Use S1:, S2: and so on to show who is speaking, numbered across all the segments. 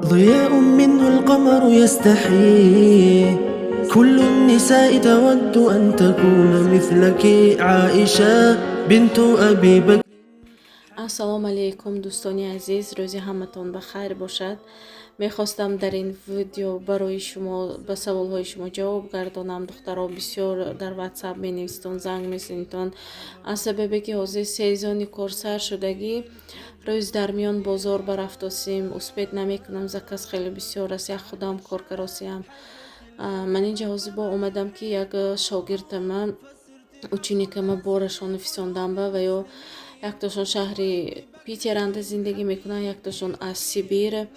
S1: ضياء منه القمر يستحي، كل النساء تود أن تكون مثلك، عائشة بنت أبي بكر.
S2: Ассалому алайкум, дӯстони азиз, рӯзи ҳаматон ба хайр бошад. Мехостам дар ин видео барои шумо ба саволҳои шумо ҷавоб гардонам. Духтаро, бисёр дар Ватсап менависитон, занг мезанитон. Аз сабабе ки ҳозир сезони кор сар шудагӣ, рӯз дар миён бозор барафтосем, успеть намекунам, заказ хеле бисёр аст, як худам кор каросиям. Ман инҷа ҳозир бо омадам, ки як шогирдама, ученикама борашонро фисондам ба ва ё яктошон шаҳри Питеранда зиндагӣ мекунанд, яктошон аз Сибир.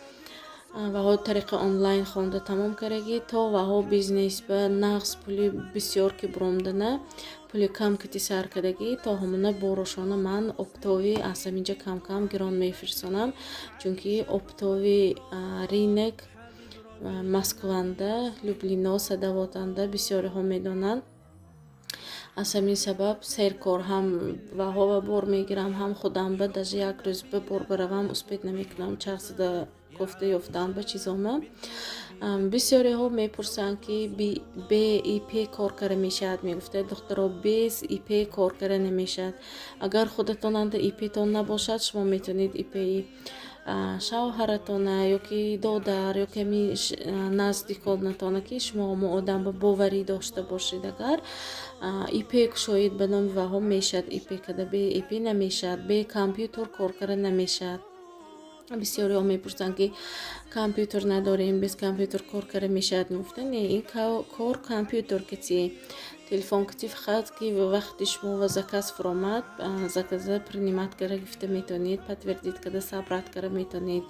S2: Ваҳо тариқи онлайн хонда тамом кардагӣ, то ваҳо бизнес ба нағз пули бисёр ки буромдана, пули кам кити сар кардагӣ, то ҳамона борошона ман оптовый аз ҳаминҷа кам-кам гирон мефирсонам, чунки оптовый рынок Москванда, Люблино, Садоводанда бисёриҳо медонанд. Аз ҳамин сабаб серкор ҳам ваҳова бор мегирам, ҳам худам ба даже як рӯз ба бор баравам, успеть намекунам, чарх зада кофта ёфтан ба чизома. Бисёриҳо мепурсанд, ки бе ИП кор карда мешавад, мегуфтанд. Духтаро, без ИП кор карда намешавад. Агар худатонанда ИПтон набошад, шумо метавонед ИПи шавҳаратона ё ки додар ё ки ҳамин наздиконатона, ки шумо ҳамон одам ба боварӣ дошта бошед, агар ИП кушоед ба номи ваҳо, мешавад ИП карда. Бе ИП намешавад, бе компютер кор карда намешавад. Бисёриҳо мепурсанд, ки компютер надорем, без компютер кор карда мешавад, мегуфтанд. Не, ин кор компютер кити, телефон кити, фақат ки вақти шумо ва заказ фуромад, заказа принимать карда гирифта метавонед, подтвердить карда, собрать карда метавонед.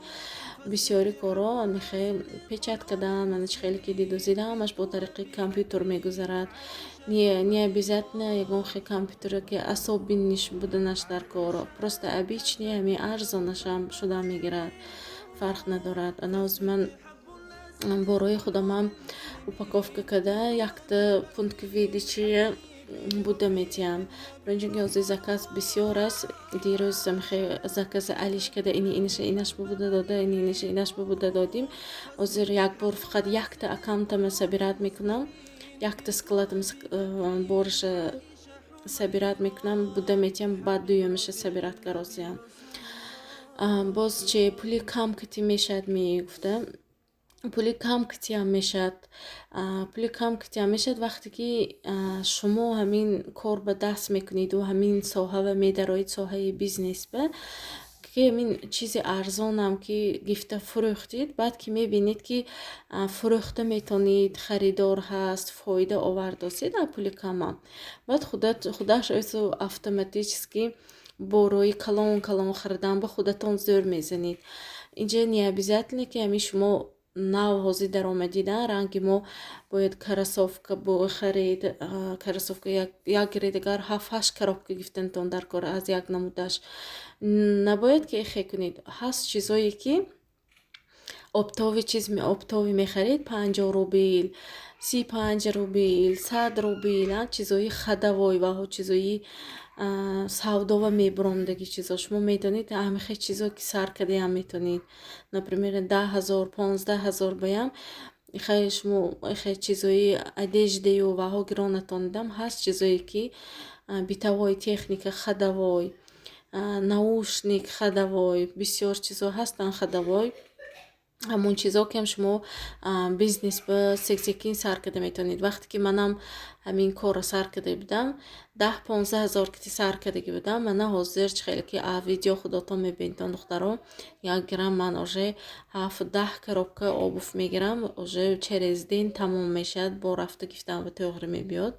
S2: Бисёри корҳо мехе печать кардан, мана чи хеле ки дидозида, ҳамаш бо тариқи компютер мегузарад. Не обязательно ягон хел компютере ки особенныйш буданаш дар кор, просто обычный, ҳамин арзонашам шуда мегирад, фарқ надорад. Ана ҳозир ман борои худамам упаковка карда, якта пункти выдачи буда метиҳам, барои чунки ҳозир заказ бисёр аст. Дирӯз заказа алиш карда, ини инаша инаш буда дода, ини инаша инаш буда додим. Ҳозир як бор фақат якта аккаунтама собирать мекунам, якта складам бораша собирать мекунам, буда метиҳам, баъд дуюмаша собирать каросиям. Боз чи, пули кам кити мешавад, мегуфта. Пули кам китиам мешавад, пули кам китиам мешавад, вақте ки шумо ҳамин кор ба даст мекунеду ҳамин соҳава медароед, соҳаи бизнесба, ки ҳамин чизи арзонам ки гифта фурӯхтед, баъд ки мебинед, ки фурӯхта метавонед, харидор ҳаст, фоида овардосед а пули камам, баъд худаш автоматически борои калон калон харидан ба худатон зӯр мезанед. Инҷа не обязательно, ки ҳамин шумо нав ҳозир даромадида, ранги мо бояд кроссовка бихаред, кроссовка як гиред, агар ҳафт ҳашт коробка гирифтанатон дар кор аз як намудаш, набояд ки эхе кунед. Ҳаст чизое, ки оптовый чиз, оптовый мехаред, 50 рубл, 35 рубл, 100 рубл, чизои ходовой ваҳо, чизои савдова мебуромдаги чизо. Шумо медонед, ҳамихе чизо ки сар кардаям метавонед, например, 10 000, 15 000 баям хе шумо хе чизои одеждаю ваҳо гирон натонидам. Ҳаст чизое, ки бытовой техника ходовой, наушник ходовой, бисёр чизо ҳастанд ходовой. Ҳамон чизо ки ҳам шумо бизнес ба сек-секин сар карда метавонед. Вақте ки манам ҳамин корро сар карда будам, 10-15 ҳазор кити сар кардагӣ будам. Мана ҳозир чӣ хеле ки видео худотон мебинедон, духтаро, як грамм ман уже ҳафт 10 коробка обувь мегирам, уже через день тамом мешавад, бо рафта гирифтан ба тӯғри мебиёд.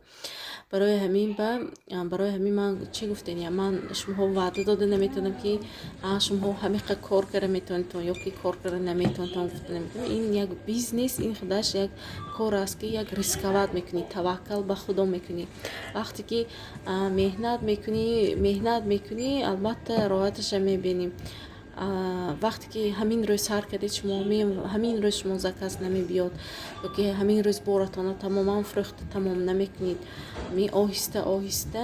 S2: Барои ҳамин ман чӣ гуфтаниям? Ман шумоҳо ваъда дода наметавонам, ки шумоҳо ҳамиқа кор карда метавонедтон ё ки кор карда наметавонедтон, гуфта наметавонам. Ин як бизнес, ин худаш як кор аст, ки як рисковать мекунӣ, таваккал ба Худо мекунӣ. Вақте ки меҳнат мекунӣ, меҳнат мекунӣ, албатта роҳаташа мебинӣ. Вақте ки ҳамин рӯз сар кардед, шумо ҳамин рӯз шумо заказ намебиёд ё ки ҳамин рӯз боратонро тамоман фурӯхта тамом намекунед. Оҳиста оҳиста.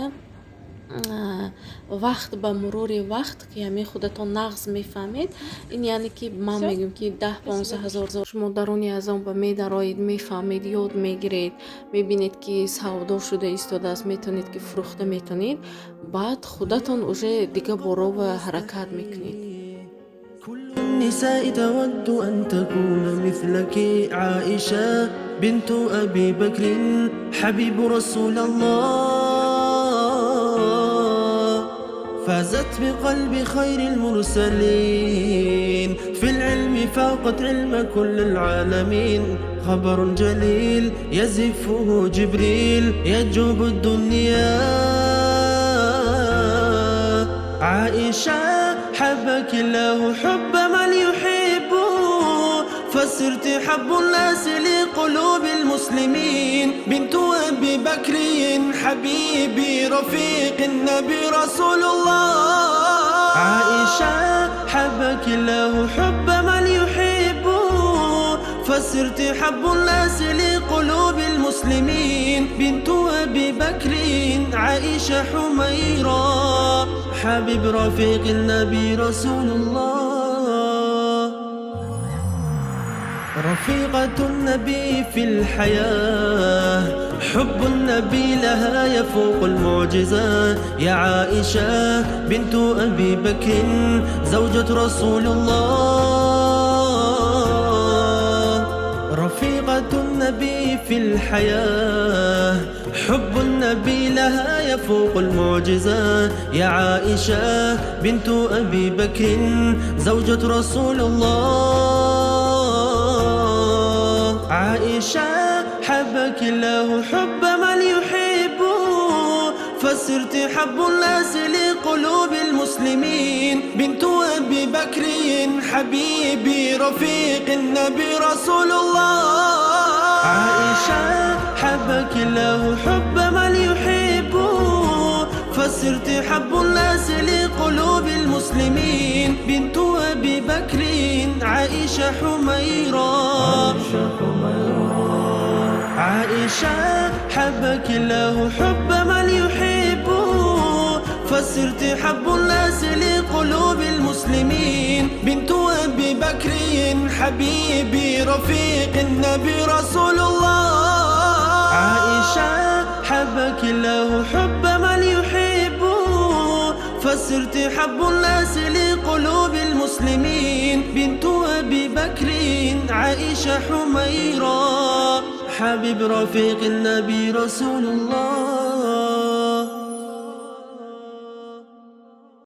S2: Вақт ба мурури вақт, ки ҳамин худатон нағз мефаҳмед, ин яъне ки ман мегӯям, ки 10-15 ҳазор шумо даруни аз он ба медароед, мефаҳмед, ёд мегиред, мебинед, ки савдо шуда истодааст, метавонед, ки фурӯхта метавонед, баъд худатон уже дига боро ба ҳаракат мекунед.
S1: كل النساء تود أن تكون مثلك، عائشة بنت أبي بكر، حبيب رسول الله، فازت بقلب خير المرسلين، في العلم فاقت علم كل العالمين. خبر جليل يزفه جبريل يجوب الدنيا. عائشة، حبك الله حب من يحب، فصرت حب الناس لقلوب المسلمين. بنت أبي بكر، حبيبي رفيق النبي رسول الله. عائشة، حبك الله حب من يحب، فصرت حب الناس لقلوب المسلمين. بنت أبي بكر، عائشة حميرا، حبيب رفيق النبي رسول الله. رفيقة النبي في الحياة، حب النبي لها يفوق المعجزة. يا عائشة بنت أبي بكر، زوجة رسول الله. رفيقة النبي في الحياة، حب النبي لها يفوق المعجزة. يا عائشة بنت أبي بكر، زوجة رسول الله. عائشة، حبك الله حب من يحب، فصرت حب الناس لقلوب المسلمين. بنت أبي بكر، حبيبي رفيق النبي رسول الله. عائشة، حبك الله حب من يحب، فصرت حب الناس لقلوب المسلمين. بنت أبي بكر، عائشة حميرا. عائشة، حبك الله حب من يحب، فصرت حب الناس لقلوب المسلمين. بنت أبي بكر، حبيبي رفيق النبي رسول الله. عائشة، حبك الله حب من يحب، فصرت حب الناس لقلوب المسلمين. بنت أبي بكر، عائشة حميرا، حبيب رفيق النبي رسول الله.